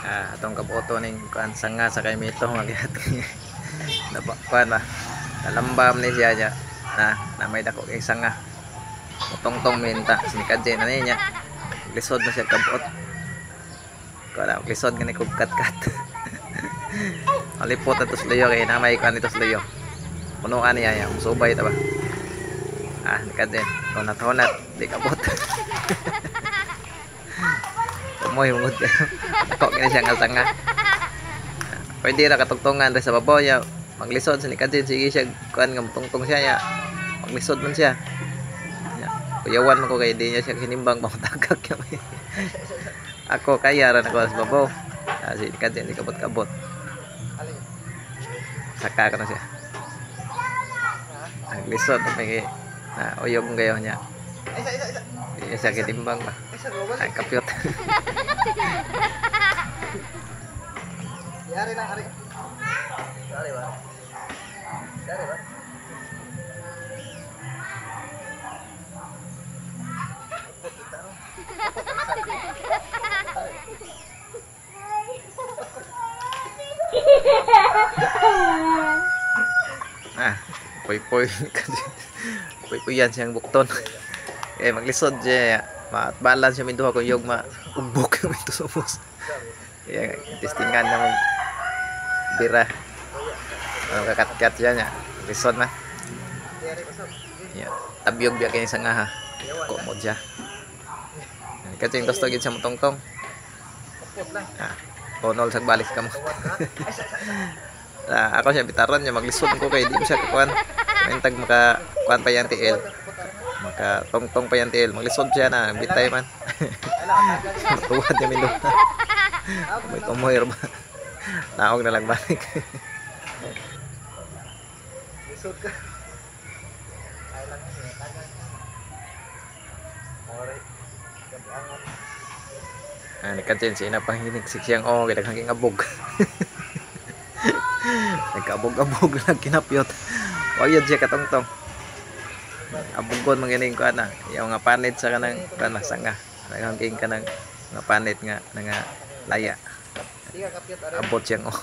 Atong kabuoto ning kuan sanga sa kay mito nga gihatag. Napa kuan ba? Nalambam ni siya niya. Na may dako kay sanga. Mutongtong minta sinikadje na niya. Lisod na siya kabuot. Kuan na lisod gani kog kat-kat. Malipot na to sa luyo kay na may kuan dito sa luyo. Punuan niya ya, musubay ta ba. Nikadje. Honat-honat, di kabot. Tumoy mungod kayo. Ako kini siya nga sanga. Pwede ra katugtungan rin sa babaw niya. Maglisod sa nikadje sige siya kuan nga mutungtong siya niya. Maglisod man siya. Ya, kuyawan man ko kay di niya siya hinimbang pangtagak kami. Ako kaya ra nako sa babaw. Si nikadje di kabot-kabot. Saka ka na siya. Ang lisod may na uyog kayo niya. Di niya siya kinimbang ba. Ang kapyot. Yari lang, ari. Yari ba? Yari ba? Poy-poy kasi. Poy-poy yan siyang bukton. Eh maglisod siya. Maatbalan siya minduha kung yog maugbok yung ito sumos. Kaya testingan na mag bira. Ano kakat-kat siya niya. Lisod na. Yeah. Tabyog biya kini sa nga ha. Kumod siya. Kasi yung gusto gid siya mutongtong. Tonol sa balik ka mo. Ako siya bitaran niya maglisod ko kay di mo siya kakuan. Maintag maka kuan pa yan TL. Maka tongtong pa yan TL. Maglisod siya na bitay man. Matuwad niya mindo. May tumoy ba. Naog na lang balik. Lisod ka. Ay lang siya tagan. Ore. Gabi. Nikatin siya na panginigsik siyang oh, kay daghang abog. Nagkaabog-abog lang kinapyot. Wag yun siya katongtong. Abugon man ganing kuan na. Iyaw nga panit sa kanang kuan na sanga. Daghang king kanang nga panit nga nga laya. Abot siyang oh.